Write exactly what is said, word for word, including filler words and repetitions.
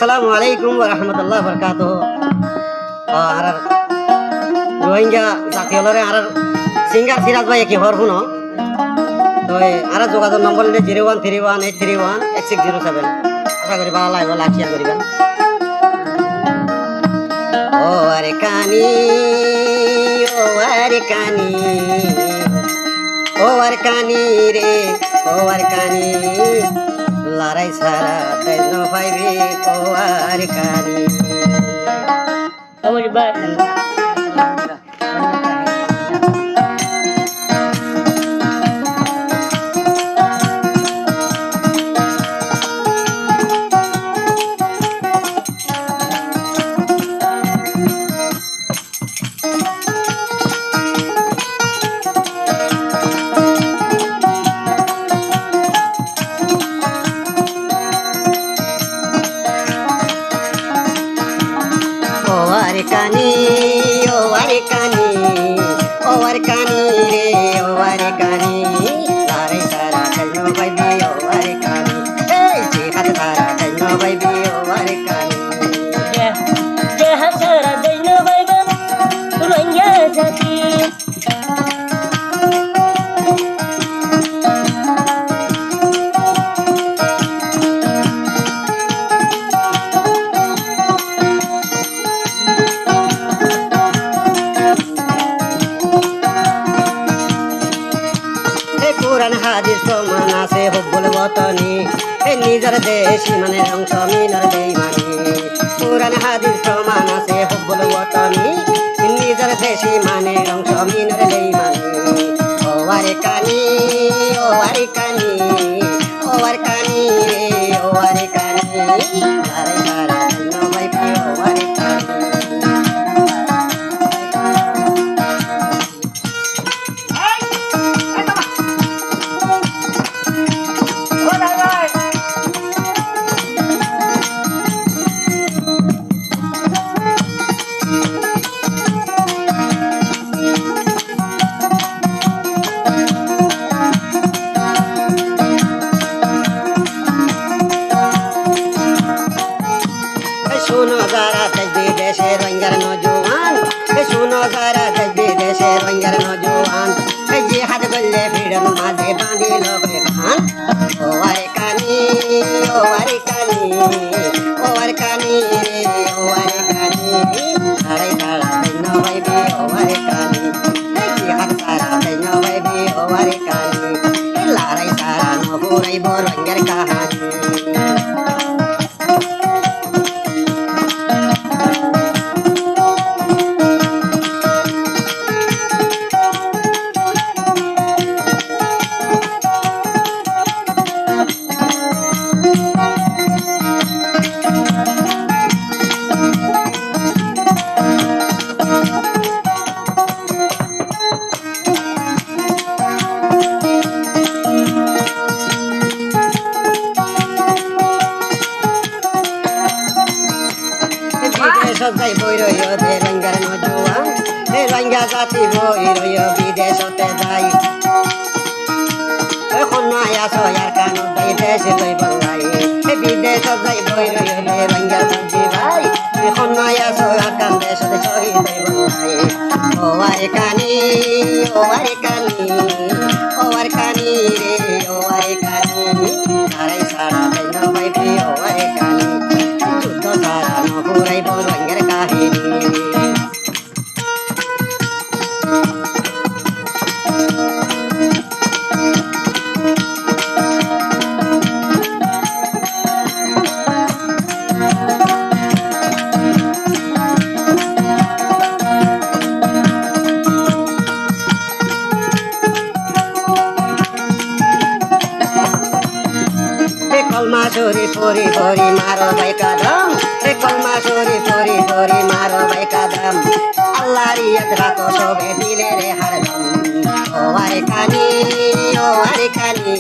Assalamu alaikum wa rahmatullahi wa barakatuhu. Ó, añárar Rohingya zati ókkolore añárar singer Siraz báiye ki hoór fúno. Toi añárar zugazog nombor óilde zero one three one eight three one eight six zero seven. Acá gorí bála laibo, like, share goríba. E Kuran hadis proman asé hubbul wotoni, e nizor dec imanor ongco minor beimani. Kuran hadis proman asé hubbul wotoni, nizor dec imanor ongco minor beimani. O Arkani, o Arkani, o Arkani re, o Arkani. E cúno zará dec bidecor Rohingyar nojuwan, e cúno zará dec bidecor Rohingyar nojuwan, e jihad goille fiçor mazé bañdilo goillán. O Arkani, o Arkani, o Arkani re, o Arkani. Tarai tara zaino baibi, o Arkani. E jihad sara zaino baibi, o Arkani. E lorai sara no furaibo Rohingyar kahani. Bidecot zai boi roiyo de Rohingyar nojuwan, e Rohingya zati boi roiyo bidecot zai. E honnúa asó Arkanot zai dec loibolla, e bidecot zai boi roiyo de Rohingya bondú bái. E honnúa asó Arkan decot cohid loibolla. O Arkani, o Arkani, o Arkani re, o Arkani. Lorai sara zaino baibi, o Arkani. Juddo sara no furaibo Rohingyar kahini. E kolma corif fori fori maro bái kadam, e kolma corif fori fori maro bái kadam. Allar yad rakó sobe dile re hardom. O Arkani, o Arkani,